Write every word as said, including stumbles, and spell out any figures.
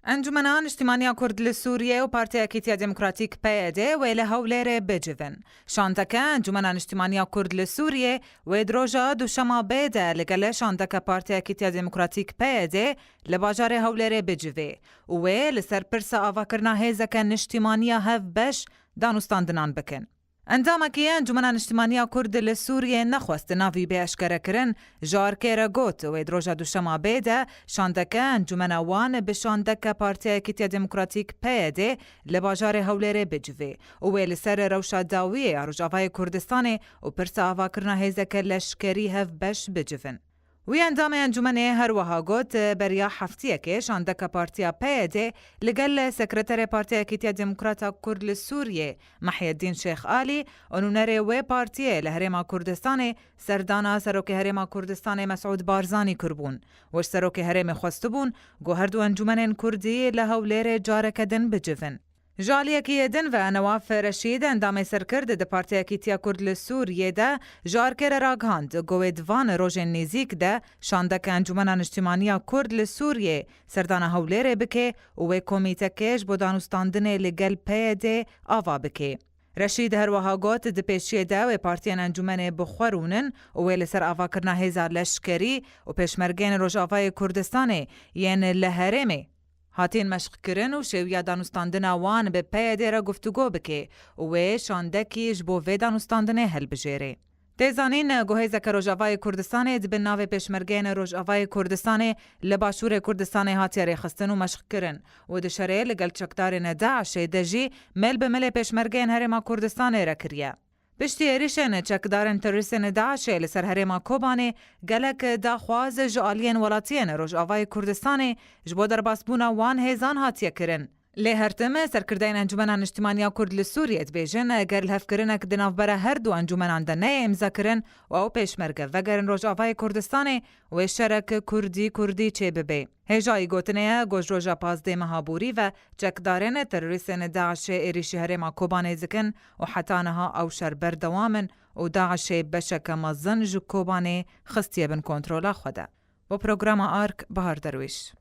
Encûmena Niştîmaniya Kurd li Sûriyê û Partiya Yekîtiya Demokratîk P Y D wê li Hewlêrê bicivin. Şandeke Encûmena Niştîmaniya Kurd li Sûriyê wê di roja Duşemabê de li gel şandeke Partiya Yekîtiya Demokratîk P Y D li bajarê Hewlêrê bicivê û wê li ser pirsa avakirina hêzeke niştîmaniya hevbeş danûstandinan bikin. Endamekî Encûmena Niştîmaniya Kurd li Sûriyê nexwest navî bê eşkerekirin, ji arkê re got, wê di roja Duşemabê de şandeke encûmena wan bi şandeke Partiya Yekîtiya Demokratîk P Y D li bajarê Hewlêrê bicivê û wê li ser rewşa dawiyê ya Rojavayê Kurdistanê û pirsa avakirina hêzeke leşkerî hevbeş bicivin. Wî endamê encûmenê her wiha got, beriya heftiyekê şandeke Partiya P Y D li gel Sekreterê Partiya Yekîtiya Demokrata Kurd li Sûriyê Mehyedîn Şêx Alî û nûnerê wê partiyê li Herêma Kurdistanê serdana Serokê Herêma Kurdistanê Mesûd Barzanî kiribûn. Weş Serokê Herêmê xwestibûn ku her du encûmenên Kurdî li Hewlêrê careke din bicivin. Ji aliyekî din ve Newaf Reşîd, endamê serkirdê di Partiya Yekîtiya Kurd li Sûriyê de ji arkê re ragihand ku wê di van rojên nêzîk de şandeke Encûmena Niştîmaniya Kurd li Sûriyê serdana Hewlêrê bike û wê komîtekê ji bo danûstandinê li gel P Y D ava bike. Reşîd her wiha got, di pêşiyê de wê partiyên encûmenê bi xwe rûnin û wê li ser avakirina hêza leşkerî û pêşmergeyên Rojavayê Kurdistanê yên li herêmê hatîn meşqkirin û şêwiya danûstandina wan bi P Y D re guftûgo bike û wê şandekî ji bo vê danûstandinê hilbijêre. Tê zanîn ku hêzeke Rojavayê Kurdistanê di bin navê Pêşmergeyên Rojavayê Kurdistanê li Başûrê Kurdistanê hatiye rêxistin û meşqkirin û di şerê li gel çekdarên DAIŞê de jî mil bi milê pêşmergeyên Herêma Kurdistanê re kiriye. Piştî êrişên çekdarên terorîstên DAIŞê li ser herêma Kobanê, gelek daxwaz ji aliyên welatiyên Rojavayê Kurdistanê ji bo derbasbûna wan hêzan hatiye kirin. Lê her tim serkirdeyên Encûmena Niştîmaniya Kurd li Sûriyê dibêjin, eger lihevkirinek di navbera her du encûmenan de neyê îmzakirin û ew pêşmerge vegerin Rojavayê Kurdistanê, wê şerek Kurdî Kurdî çêbibe. Hêjayî gotinê ye ku ji roja pazdeh meha borî ve çekdarên terorîstên DAIŞê êrişî herêma Kobanê dikin û heta niha ew şer berdewam in û DAIŞê beşeke mezin ji Kobanê xistiye bin kontrola xwe de. Bo programa Ark, Bahar Derwîş.